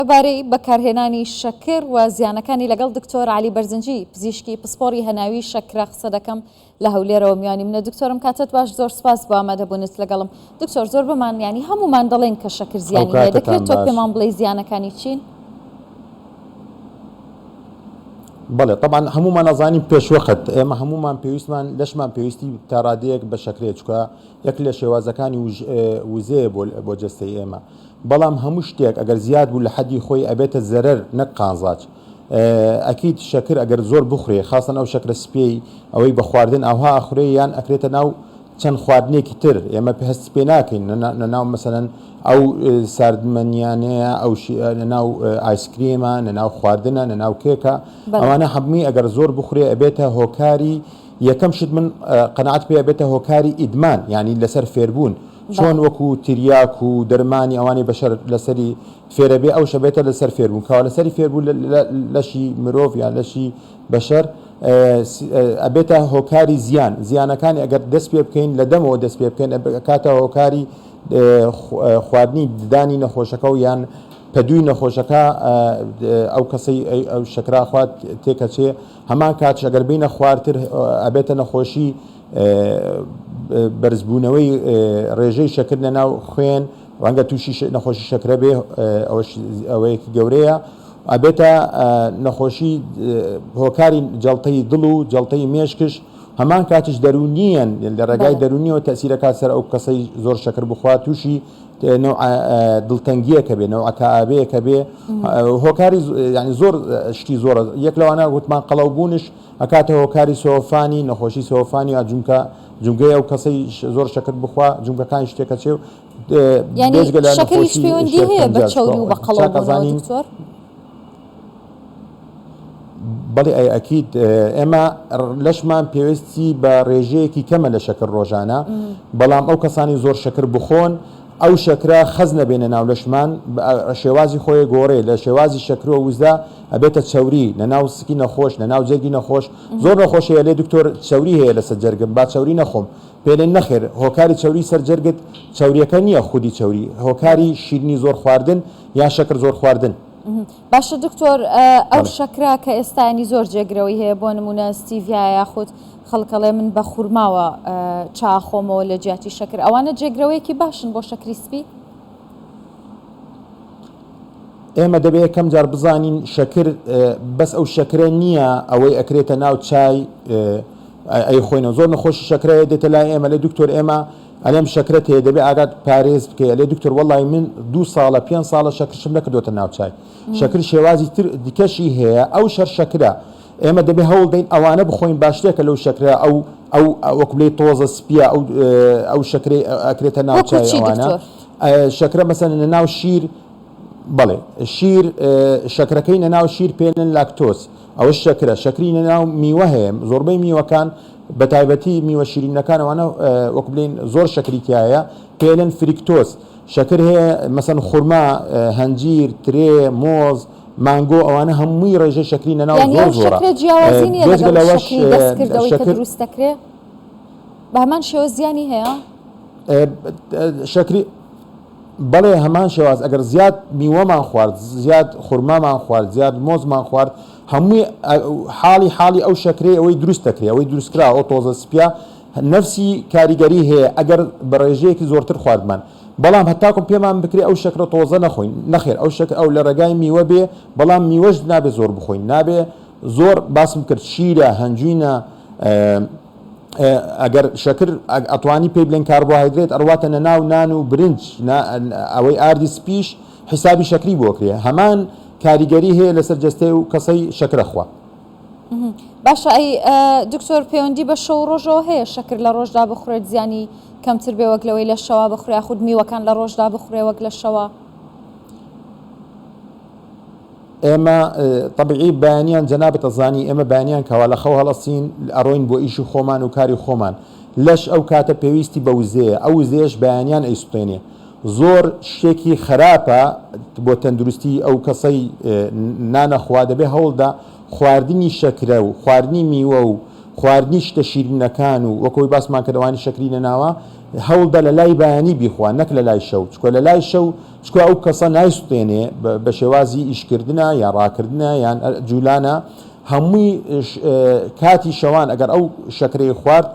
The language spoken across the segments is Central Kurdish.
لەبارەی بەکارهێنانی شەکر و زیانەکانی لەگەڵ دکتۆر عەلی بەرزنجی پزیشکی پسپۆڕی هەناوی شەکرە قسە دەکەم لە هەولێرەوە میوانی منە دکتۆرم کاتت باش زۆر سپاس بۆ ئامادەبوونت لەگەڵم دکتۆر زۆربەمان یانی هەموومان دەڵێن کە شەکر زیانی هەیە دەکرێت تۆ پێمان بڵێی زیانەکانی چین؟ بەڵێ تەبعەن هەموومان ئەزانین پێشوەخت ئێمە هەموومان پێویستمان لەشمان پێویستی تا ڕادەیەک بە شەکرەیە چونکە یەک لە شێوازەکانی وزەیە بۆ جەستەی ئێمە بەڵام هەموو شتێک ئەگەر زیاد بوو لە حەدی خۆی ئەبێتە زەرەر نەک قازاج ئەکید شەکر ئەگەر زۆر بخورێ خاسەن ئەو شەکرە سپیەی ئەوەی بە خواردن ئاوها ئەخورێ یان ئەکرێتە ناو چەند خواردنێکی تر ئێمە هەستی پێ ناکەین لە ناو مەسەلەن ئەو ساردمەنیانەیە ئەو لە ناو ئایسکریمە لە ناو خواردنە لە ناو کێکە ئەوانە هەمووی ئەگەر زۆر بخورێ ئەبێتە هۆکاری یەکەم شت من قەناعەت پێ ئەبێتە هۆکاری ئیدمان یانی لەسەر فێربوون چۆن وەکو تریاک و دەرمانی ئەوانەی بەشەر لەسەری فێرەبێ ئەوش ئەبێتە لەسەر فێربوون کەوا لەسەری فێربوون لەشی مرۆڤ یان لەشی بەشەر ئەبێتە هۆکاری زیان زیانەکانی ئەگەر دەست پێ بکەین لە دەمەوە دەست پێ بکەین ئەکاتە هۆکاری خواردنی ددانی نەخۆشەکە و یان پەدووی نەخۆشەکە ئەو کەسەی ئەو شەکرا خوات تێکەچێ هەمان کاتش ئەگەر بینە خوارتر ئەبێتە نەخۆشی بەرزبوونەوەی ڕێژەی شەکر لە ناو خوێن ڕەنگە تووشی نەخۆشی شەکرە بێ ئەوەیەکی گەورەیە ئەبێتە نەخۆشی هۆکاری جەڵتەی دڵ و جەڵتەی مێشکش هەمان کاتیش دەروونیەن لە ڕێگای دەروونیەوە تەسیرەکات سەر ئەو کەسەی زۆر شەکر بخوا تووشی دڵتەنگیەکە بێ نەوعە کەئابەیەکە بێ هۆکاری یعنی زۆر شتی زۆرە یەک لەوانە وتمان قەڵەو بوونش ئەکاتە هۆکاری سۆفانی نەخۆشی سۆفانی یا جونکە جونگەی ئەو کەسەی زۆر شەکر بخوا جونگەکانی شتێکە چێ و یعنی شەکریش پەیوەندی هەیە بە چەوری و بە قەڵەو بوونەوە دکتۆر؟ بەڵێ ئەی ئەکید ئێمە لەشمان پێویستی بە ڕێژەیەکی کەمە لە شەکر ڕۆژانە بەڵام ئەو کەسانی زۆر شەکر بخۆن ئەو شەکرە خەز نەبێنە ناو لەشمان شێوازی خۆی گۆڕێ لە شێوازی شەکرۆ وزە ئەبێتە چەوری لە ناو سکی نەخۆش لە ناو جەرگی نەخۆش زۆر نەخۆش هەیە لێ دکتۆر چەوری هەیە لەسەر جەرگم با چەوری نەخۆم پێلێن نەخێر هۆکاری چەوری سەر جەرگت چەوریەکە نییە خودی چەوری هۆکاری شیرنی زۆر خواردن یان شەکر زۆر خواردن. باشە دکتۆر ئەو شەکرە کە ئێستا ینی زۆر جێگرەوەی هەیە بۆ نمونە ستیڤیا یاخود خەڵکەڵێ من بە خورماوە چا خۆمەوە لە جیاتی شەکر ئەوانە جێگرەوەیەکی باشن بۆ شەکری سپی؟ ئێمە دەبێ یەکەم جار بزانین شەکر بەس ئەو شەکرە نییە ئەوەی ئەکرێتە ناو چای ئەیخۆینەوە زۆر نەخۆشی شەکرە دێتە لای ئێمە لە دکتۆر ئێمە ئەلێم شەکرەت هەیە دەبێ ئاگات پارێز بکەی ئەلێ دکتۆر وەڵی من دوو ساڵە پێنج ساڵە شەکرشم نەکردۆتە ناو چای شەکر شێوازی تر دیکەشی هەیە ئەو شەر شەکرە ئێمە دەبێ هەوڵ دەین ئەوانە بخۆین باشترێکە لەو شەکرە ئەو ئەو وەکو بلێی تۆزە سپیە ئەو ئەو شەکرەی ئەکرێتە ناو وەکو چای چی ئەوانە دکتۆر؟ شەکرە مەسەن لە ناو شیر بەڵێ شیر شەکرەکەی لە ناو شیر پێنن لاکتۆز ئەوەش شەکرە شەکری لە ناو میوە هەیە زۆربەی میوەکان بە تایبەتی میوە شیرینەکان ئەوانە وەکو بلێین زۆر شەکری تیایە پێلن فریکتۆز شەکر هەیە مەسەن خورما هەنجیر ترێ مۆز مانگۆ ئەوانە هەمووی ڕێژەی شەکری لە ناو یانی زۆر ئەو زۆرە شەکرە جیاوازی نییە بێجگە لەگەڵ لەوەش شەکری دەستکرد ئەوەی کە شەکر دروست دەکرێ بە هەمان شێوە زیانی هەیە؟ شەکری بەڵێ هەمان شێواز ئەگەر زیاد میوەمان خوارد زیاد خورمامان خوارد زیاد مۆزمان خوارد هەمووی حاڵی حاڵی ئەو شەکرەی ئەوەی دروست دەکرێ ئەوەی دروستکرا ئەو تۆزە سپیە نەفسی کاریگەری هەیە ئەگەر بە ڕێژەیەکی زۆرتر خواردمان بەڵام هەتاکو پێمان بکرێ ئەو شەکرە تۆزە نەخۆین نەخێر ئەو شەکر ئەو لە ڕێگای میوە بێ بەڵام میوەش نابێ زۆر بخۆین نابێ زۆر باسم کرد شیرە هەنجوینە ئەگەر شەکر ئەتوانی پێی بلێن کاربۆهایدرێت ئەڕواتە ناو نان و برنج ئەوەی ئاردی سپیش حیسابی شەکری بۆ کرێ هەمان کاریگەری هەیە لەسەر جەستەی و کەسەی شەکرە خوا. باشە ئەی دکتۆر پەیوەندی بە شەو ڕۆژەوە هەیە شەکر لە ڕۆژدا بخورێت زیانی کەمتر بێ وەک لەوەی لە شەوا بخورێ یاخود میوەکان لە ڕۆژدا بخورێ وەک لە شەوا؟ ئێمە تەبیعی بەیانیان جەنابت ئەزانی ئێمە بەیانیان کەوا لە خەو هەڵەسین ئەڕۆین بۆ ئیشی خۆمان و کاری خۆمان لەش ئەو کاتە پێویستی بە وزەیە ئەو وزەیەش بەیانیان ئەیسوتێنێ زۆر شتێکی خراپە بۆ تەندروستی ئەو کەسەی نانەخوا دەبێ هەوڵدا خواردنی شەکرە و خواردنی میوە و خواردنی شتە شیرینەکان و وەک ئەوەی باسمان کرد ئەوانی شەکری لەناوە هەوڵدە لە لای بەیانی بیخوا نەک لە لای شەو چکە لە لای شەو چکە ئەو کەسە نایسوتێنێ بە شێوازی ئیشکردنە یان ڕاکردنە یان جولانە هەمووی کاتی شەوان ئەگەر ئەو شەکرەی خوارد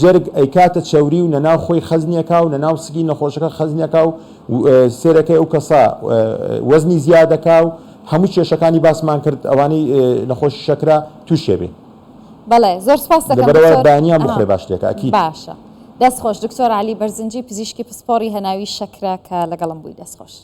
جەرگ ئەیکاتە چەوری و لەناو خۆی خەزنیەکا و لەناو سکی نەخۆشەکە خەزنیەکا و سێرەکەی ئەو کەسە وەزنی زیادەکا و هەموو کێشەکانی باسمان کرد ئەوانەی نەخۆشی شەکرە تووشێ بێ. بەڵێ زۆر سپاست دەکەم لەبەرئەوە دکتۆر بەیانیان ئەها بخورێ باشترێکە ئەکید. باشە دەست خۆش دکتۆر عەلی بەرزنجی پزیشکی پسپۆڕی هەناوی شەکرە کە لەگەڵم بووی دەست خۆش.